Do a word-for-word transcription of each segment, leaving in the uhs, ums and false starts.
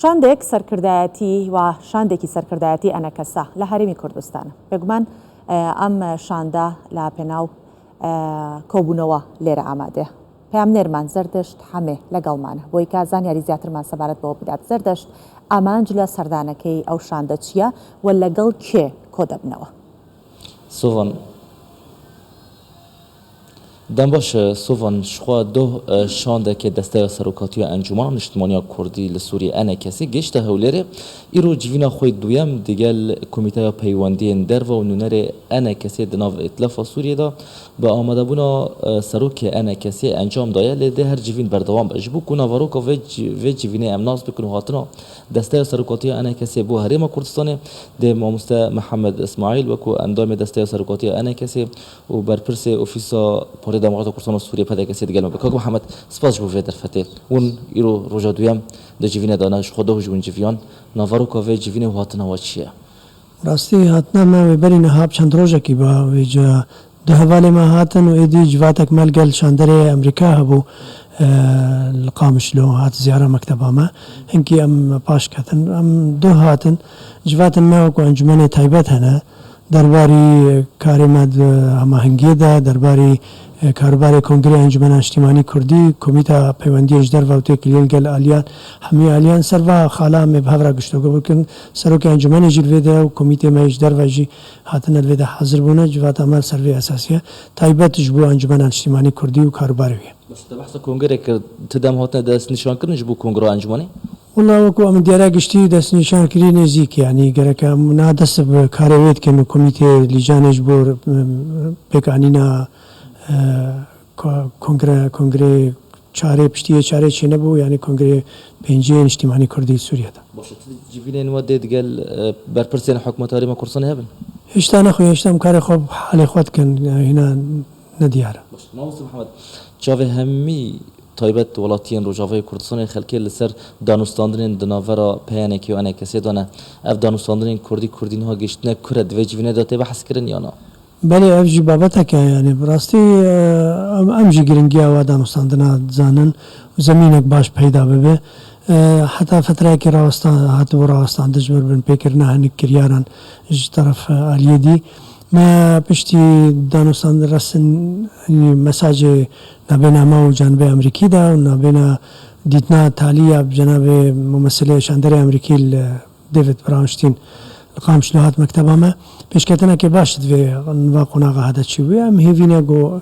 شاندێک سەرکردایەتی و شاندێکی سەرکردایەتی ئەنەکەسە لە هەرێمی کوردستان. بێگومان، ئە، ئەم شاندە لە پێناو، ئە، کۆبوونەوە لێرە ئامادەیە. پەیامنێرمان زەردەشت حەمێ لەگەڵمانە، بۆی کە زانیاری زیاترمان سەبارەت بەوە بدات. زەردەشت، ئامانج لە سەردانەکەی ئەو شاندە چییە و لەگەڵ کێ کۆدەبنەوە؟ Sovan. Dem baş e, Sovan, ji xwe doh, e, şandeke Desteya Serokatiya Encûmena Niştimaniya Kurdî li Sûriyê, ENKSê, gihişte Hewlêrê. Îro civîna xwe duyem digel Komîteya Peywendiyên Derve û nûnerê ENKSê di nav Îtilafa Sûriyê de bi amadebûna, e, serokê ENKSê encam daye, lê dê her civîn berdewam be. Ji bo ku naveroka vê ci-, vê civînê em nas bikin û hatina Desteya Serokatiya ENKSê bo Herêma Kurdistanê, dê mamoste Mihemed Îsmaîl wekû endamê Desteya Serokatiya ENKSê û berpirsê Ofîsa Partîya Demokrata Kurdistana Sûriyê, PDKSê, digel me be. Kak Mihemed, spas ji bo vê derfetê. Hûn îro roja duyem di civînê de ne, ji xwe doh ji hûn civiyan. Naveroka vê civînê û hatina we çi ye? Rastî, hatina me wê berî niha bi çend rojekî ba vê cuya. Du hevalê me hatin û êdî civatek me li gel şanderê Amerîka hebû, e, li Qamişlo hat ziyara mekteba me. Hinkî em paş ketin. Em duh hatin. Civatên me wekû encûmenê taybet hene. Derbarî karê me di hemahengiyê de, derbarî, e, karûbarê Kongrê Encûmena Niştîmanî Kurdî, Komîta Peywendiyên ji Derve û Têkiliyên Gel Aliyan, hemî aliyan ser va xala em ê bi hev re giştoko bikin. Serokê encûmenê jî li vê de ye û komîtê me yê ji derve jî hatine li vê de hazir bûne. Civata me li ser vê esasî ye. Taybet ji bo Encûmena Niştîmanî Kurdî û karûbarê wê ye. Baş, te behsa kongrê kir, ti dem hatine destnîşankirin ji bo kongra encûmenê? Wela wekû em diyara giştî destnîşan kirî nêzîk, yanî gerek em niha dest bi karê wê dikin û komîtê lîcanê ji bo, em, pêkanîna, e, ko-, kongre, kongrê çarê piştî yê çarê çênebû, yanî kongrê pêncê yê Niştîmanî Kurdî Sûriye de. Baş, ti civînên we dê digel, e, berpirsên hikûmeta Herêma Kurdistanê hebin? Hêşta nexwe, hêşta em karê xwe bi halê xwe dikin, e, hîna nediyar e. Baş, Mamoste Mihemed, çavê hemî taybet welatiyên Rojavayê Kurdistanê xelkê li ser danûstandinên di navbera PYNKê û ENKSê de ne. Ev danûstandinên kurdî kurdî niha gihiştine kure, di vê civînê de tê behs kirin ya na? Belê, ev jî babetek e, yanî bi rastî, e, em, em jî giringiya wa danûstandina dizanin û zemînek baş peyda bibe. E, heta fetreyekî rawestan, hatibû rawestandin ji ber binpêkirina hinek kiryaran ji teref, e, aliyê dî. Me piştî danûstandin resin, yanî mesajê nabêna me û canibê Amerîkî de û nabêna dîtina talî ya bi cenabê mumesilê şanderê Amerîkî li David Brownstein li Qamişlo hat mekteba me. Pêşketinekê baş di vê, va qonaxa hate çêbûye. Em hêvî ne ku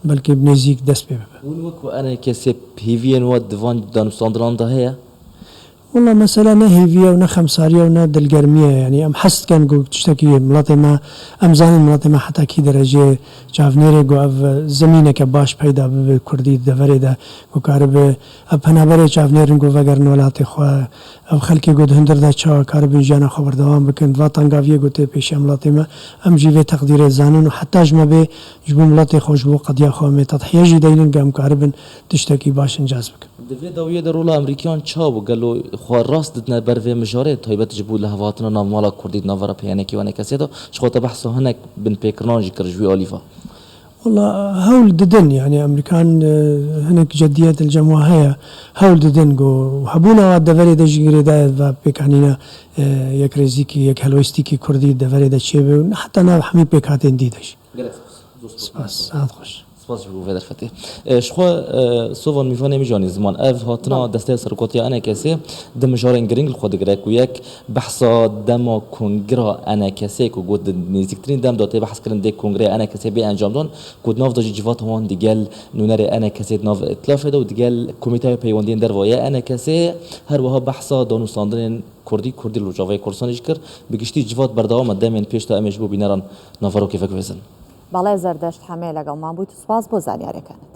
belkî bi nêzîk dest pê bibe. Hûn wekû ENKSê hêviyên we di van danûstandinan de heye? Wela mesela ne hêvî ye û ne xemsarî ye û ne dilgermî ye. Yanî em hez dikin ku tiştekî miletê me, em zanin miletê me heta kî dereceyê çavnêr e, ku ev zemîneke baş peyda bibe kurdî di deverê de, ku karibe ev penaberê çavnêr in ku vegerin welatê xwe. Ev xelkê ku di hundir de çawa karibin jiyana xwe berdewam bikin, di va tengaviyê ku tê pêşiya miletê me, em jî vê teqdîrê zanin û heta ji me bê ji bo miletê xwe, ji bo qediya xwe em ê tedhiye jî deynin ku em karibin tiştekî baş incaz bikin. Di vê dawiyê de rola Amerîkiyan çawa bû? Gelo xwe rast didine ber vê mijarê, taybet ji bo lihevhatina navmala kurdî di navbera PYNKê û ENKSê de? Ji xwe te behsa hinek binpêkirinan jî kir ji wî alî ve. Wela hewl didin, yanî Amerîkan, e, hinek ceddiyet li cem we heye. Hewl didin ku hebûna wa deverê de jî girêdayê va pêkanîna, e, yekrêzîkî, yekhelwestîkî kurdî deverê de çêbe û heta nav hemî pêkhatên dî de jî. Gelek spas. Spas, saet xweş. Spas ji bo vê derfetê. E, ji xwe, e, Sovan, mîvanê min jî anî ziman. Ev hatina Desteya Serokatiya ENKSê di mijarên girîng li xwe digire ku yek behsa dema kongira ENKSê ku got di nêzîktirîn dem de tê behs kirin dê kongrê ENKSê bê encamdan, ku di nav de jî civata wan digel nûnerê ENKSê di nav îtilafê de û digel Komîteya Peywendiyên Derve ya ENKSê, her wiha behsa danûstandinên kurdî kurdî li Rojavayê Kurdistanê jî kir. Bi giştî civat berdewam e, demên pêş de em ê ji bo bîneran naverokê veguhêzin. بەڵێ زەردەشت حەمێ لەگەڵمان بوویت و سوپاس بۆ زانیاریەکانت.